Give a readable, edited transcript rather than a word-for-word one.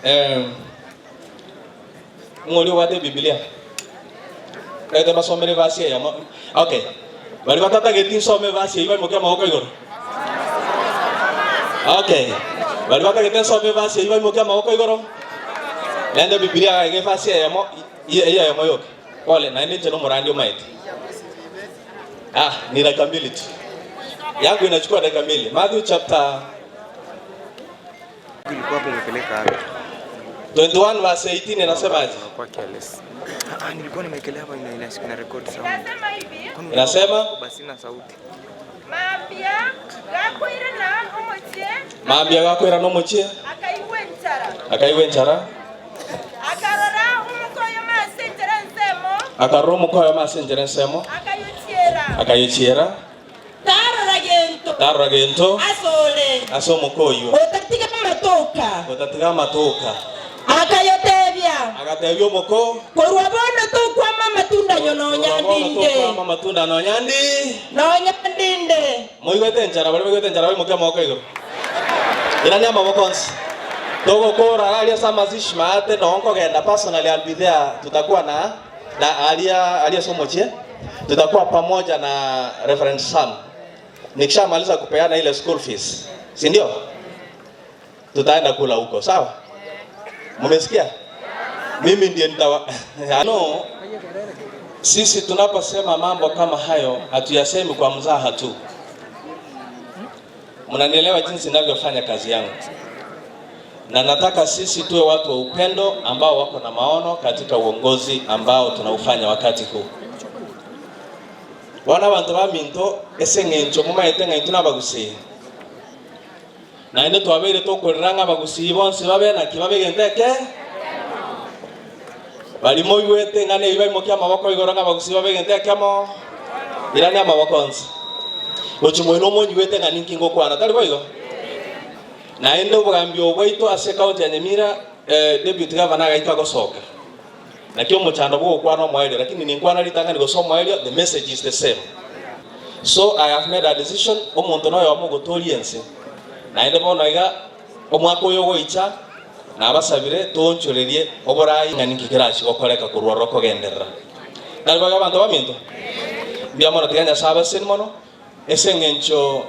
Eh, ng'o oria obwate Ebibilia? Reta mbasomere evasi eyemo. Okay. Baria batatageti nsome evasi eyio baimokie amaboko igoro. Okay. Baria batagete nsome evasi eyio baimokie amaboko igoro. Renta Ebibilia iga evasi eyemo, eyio eyemo yoka. Pole, naende inche nomorandi omaete. Ah, ni dakika mbili tu. Yangu inachukua dakika mbili. Matthew chapter Ilikuwa hapo umepeleka wapi? 21 verse 18 inasema aje? Unakuwa careless. Ah, ah, nilikuwa nimewekelea hapa ina ina ina record sound. Inasema hivi, Kwani Inasema? basi na sauti. Mambia gakoirana omochie, Mambia gakoirana omochie, akaigwa enchara. akaigwa enchara, Akarora omoka oyomo ase enchera ensemo, akarora omoka oyomo ase enchera ensemo, akayochiera. akayochiera. Tarora gento. Tarora gento. Asore. Ase omoka oyio. Otatiga amatoka. Otatiga amatoka. Akayotebia. Agatebia omoko. Korwa bono tokwama amatunda nonya Korwa bono ndinde. tokwama amatunda nonya ndi. Nonya ndinde. Moigwete enchara, baria baigwete enchara baimokie amaboko igoro. Irania amaboko onsi. Togokora aria ase amazishi maate noo nkogenda personally I'll be there tutakuwa na na aria aria ase omochie tutakuwa pamoja na Reverend Sam nikishamaliza kupeana ile school fees si ndio tutaenda kula huko sawa mumesikia mimi ndiye nitawa no sisi tunaposema mambo kama hayo hatuyasemi kwa mzaha tu mnanielewa jinsi ninavyofanya kazi yangu na nataka sisi tuwe watu wa upendo ambao wako na maono katika uongozi ambao tunaufanya wakati huu. Bono abanto baminto, ase eng'encho momaete ng'a intwe nabagusii, naende twabeire tokorera ng'a abagusii bonsi babe naki babe egento eke, baria moigwete eng'ana eyio baimokie amaboko igoro ng'a abagusii babe egento ekemo, irania amaboko onsi. Gochia moino omonyigwete ng'a ninki ngokwana, tari boigo? Naende obogambi obo bwaito ase ecounty ya Nyamira, Deputy Governor agaika gosoka. Naki omochando bw'ogokwana omoerio, lakini ninkwana ritang'ani gose omoerio, the message is the same. So I have made a decision, omonto noyomo ogotoria ense. Naende bono iga, omwaka oyo ogoicha, nabasabire toonchorerie oborai ng'a ninki kerachie gokoreka korwa ororo kogenderera. Nari boigo abanto baminto? Mbuya mono, tiga Nyasae abasesenie mono, ase eng'encho.